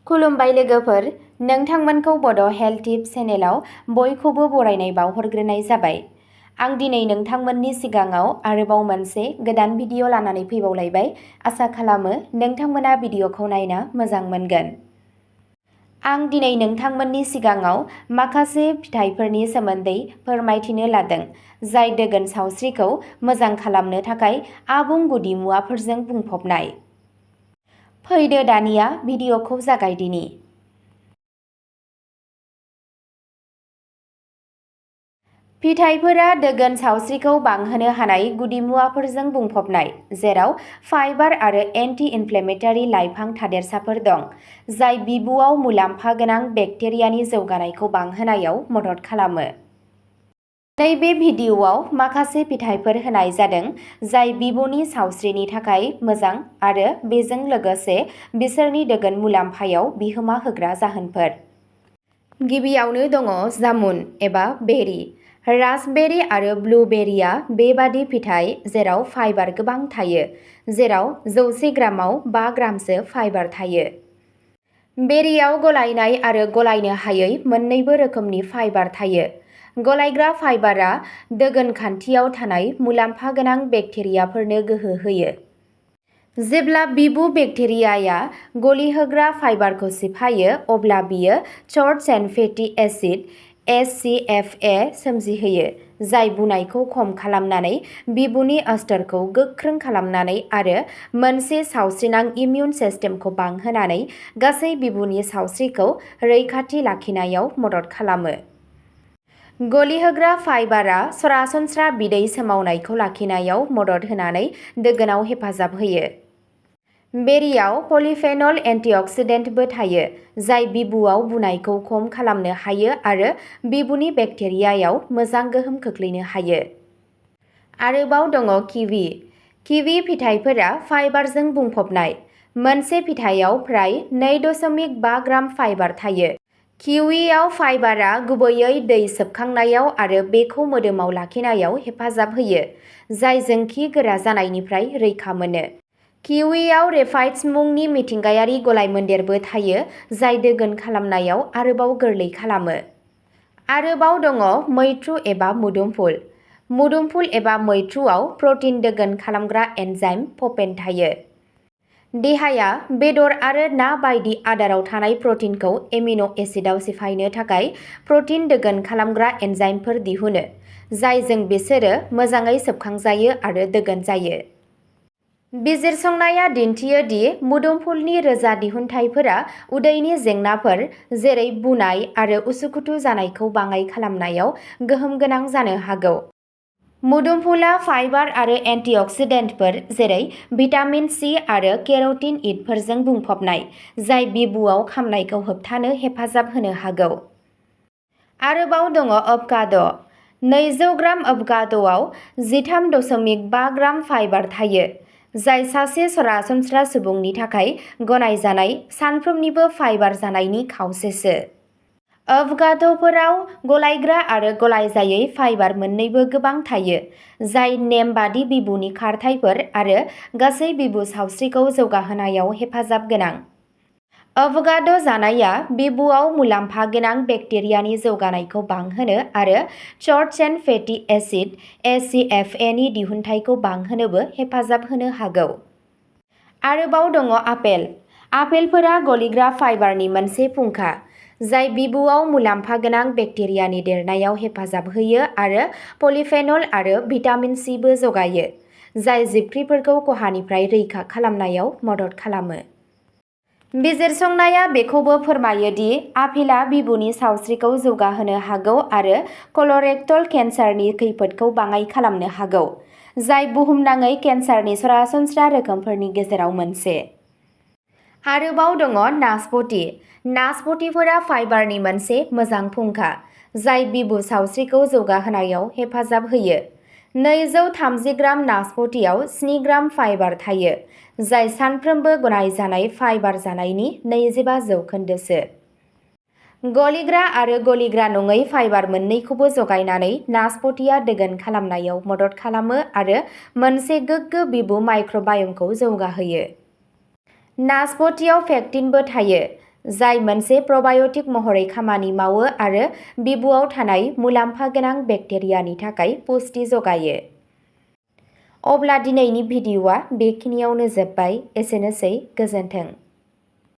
खुलुमबाय लोगोफोर, नोंथांमोनखौ बड' हेल्थ टिप्स चेनेलाव बयखौबो बरायनाय बावहरग्रोनाय जाबाय। आं दिनै नोंथांमोननि सिगाङाव आरोबाव मोनसे गोदान भिडिअ लानानै फैबावलायबाय। आसा खालामो नोंथांमोना भिडिअखौ नायना मोजां मोनगोन। आं दिनै नोंथांमोननि सिगाङाव माखासे फिथाइफोरनि सोमोन्दै फोरमायथिनो लादों, जाय दोगोन सावस्रिखौ मोजां खालामनो थाखाय आबुं गुदिमुवाफोरजों बुंफबनाय। फैदो दानिया भिडिअखौ जागायदिनि। फिथाइफोरा दोगोन सावस्रिखौ बांहोनो हानाय गुदिमुवाफोरजों बुंफबनाय, जेराव फाइबार आरो एन्टि-इनफ्लेमेटरि लाइफां थादेरसाफोर दं, जाय बिबुआव मुलाम्फा गोनां बेक्टेरियानि जौगानायखौ बांहोनायाव मदद खालामो। नैबे भिडिअआव माखासे फिथाइफोर होनाय जादों जाय बिबुनि सावस्रिनि थाखाय मोजां आरो बेजों लोगोसे बिसोरनि दोगोन मुलाम्फायाव बिहोमा होग्रा जाहोनफोर। गिबियावनो दङ जामुन एबा बेरि। रास्पबेरी आरो ब्लुबेरिया बेबादि फिथाइ जेराव फाइबार गोबां थायो, जेराव 100 ग्रामाव 5 ग्रामसो फाइबार थायो। बेरियाव गलायनाय आरो गलायनो हायै मोन्नैबो रोखोमनि फाइबार थायो। गलायग्रा फाइबारआ दोगोन खान्थियाव थानाय मुलाम्फा गोनां बेक्टेरियाफोरनो गोहो होयो। जेब्ला बिबु बेक्टेरियाया गलिहोग्रा फाइबारखौ सिफायो, अब्ला बियो short chain fatty acid (HCFA) सोमजिहोयो, जाय बुनायखौ खम खालामनानै बिबुनि अस्तरखौ गोख्रों खालामनानै आरो मोनसे सावस्रिनां इमिउन सिस्टेमखौ बांहोनानै गासै बिबुनि सावस्रिखौ रैखाथि लाखिनायाव मदद खालामो। गलिहोग्रा फाइबारआ सरासनस्रा बिदै सोमावनायखौ लाखिनायाव मदद होनानै दोगोनआव हेफाजाब होयो। बेरियाव पलिफेनल एन्टिअक्सिडेन्टबो थायो, जाय बिबुआव बुनायखौ खम खालामनो हायो आरो बिबुनि बेक्टेरियायाव मोजां गोहोम खोख्लैनो हायो। आरोबाव दङ किवी। किवी फिथाइफोरा फाइबारजों बुंफबनाय। मोनसे फिथाइयाव फ्राय 2.5 ग्राम फाइबार थायो। किवीआव फाइबारआ गुबैयै दै सोबखांनायाव आरो बेखौ मोदोमाव लाखिनायाव हेफाजाब होयो, जायजों खि गोरा जानायनिफ्राय रैखा मोनो। किवीआव रेपाइट्स मुंनि मिथिंगायारि गलायमोन्देरबो थायो, जाय दोगोन खालामनायाव आरोबाव गोरलै खालामो। आरोबाव दङ मैथ्रु एबा मुदुमफुल। मुदुमफुल एबा मैथ्रुआव प्रटिन दोगोन खालामग्रा एन्जाइम पपेन थायो। देहाया बेदर आरो ना बायदि आदाराव थानाय प्रटिनखौ एमिन' एसिडआव सिफायनो थाखाय प्रटिन दोगोन खालामग्रा एन्जाइमफोर दिहुनो, जायजों बिसोरो मोजाङै सोबखांजायो आरो दोगोन जायो। बिजिरसंनाया दिन्थियो दि मुदुमफुलनि रोजा दिहुनथायफोरा उदैनि जेंनाफोर जेरै बुनाय आरो उसुखुथु जानायखौ बाङाइ खालामनायाव गोहोम गोनां जानो हागौ। मुदुमफुलआ फाइबार आरो एन्टिअक्सिडेन्टफोर जेरै भिटामिन सि आरो केर'टिनइडफोरजों बुंफबनाय, जाय बिबुआव खामनायखौ होबथानो हेफाजाब होनो हागौ। आरोबाव दङ एभ'काड'। 200 ग्राम एभ'काड'आव 13.5 ग्राम फाइबार थायो, जाय सासे सरासनस्रा सुबुंनि थाखाय गनायजानाय सानफ्रोमनिबो फाइबार जानायनि खावसेसो। एभ'काड'फोराव गलायग्रा आरो गलायजायै फाइबार मोन्नैबो गोबां थायो, जाय नेमबादि बिबुनि खारथाइफोर आरो गासै बिबु सावस्रिखौ जौगाहोनायाव हेफाजाब गोनां। एभ'काड' जानाया बिबुआव मुलाम्फा गोनां बेक्टेरियानि जौगानायखौ बांहोनो आरो short chain fatty acid (HCFA) नि दिहुनथायखौ बांहोनोबो हेफाजाब होनो हागौ। आरोबाव दङ आपेल। आपेलफोरा गलिग्रा फाइबारनि मोनसे फुंखा, जाय बिबुआव मुलाम्फा गोनां बेक्टेरियानि देरनायाव हेफाजाब होयो आरो पलिफेनल आरो भिटामिन सिबो जगायो, जाय जिबख्रिफोरखौ खहानिफ्राय रैखा खालामनायाव मदद खालामो। बिजिरसंनाया बेखौबो फोरमायो दि आपेलआ बिबुनि सावस्रिखौ जौगाहोनो हागौ आरो कलरेक्टल केन्सारनि खैफोदखौ बाङाइ खालामनो हागौ, जाय बुहुमनाङै केन्सारनि सरासनस्रा रोखोमफोरनि गेजेराव मोनसे। आरोबाव दङ नासपति। नासपतिफोरा फाइबारनि मोनसे मोजां फुंखा, जाय बिबु सावस्रिखौ जौगाहोनायाव हेफाजाब होयो। 230 ग्राम नासपतिआव 7 ग्राम फाइबार थायो, जाय सानफ्रोमबो गनायजानाय फाइबार जानायनि 25%सो। गलिग्रा आरो गलिग्रा नङै फाइबार मोन्नैखौबो जगायनानै नासपतिआ दोगोन खालामनायाव मदद खालामो आरो मोनसे गोग्गो बिबु माइक्र'बाय'मखौ जौगाहोयो। नासपतिआव पेक्टिनबो थायो, जाय मोनसे प्रबाय'टिक महरै खामानि मावो आरो बिबुआव थानाय मुलाम्फा गोनां बेक्टेरियानि थाखाय पुष्टि जगायो। अब्ला दिनैनि भिडिअ'आ बेखिनियावनो जोब्बाय। एसेनोसै, गोजोन्थों।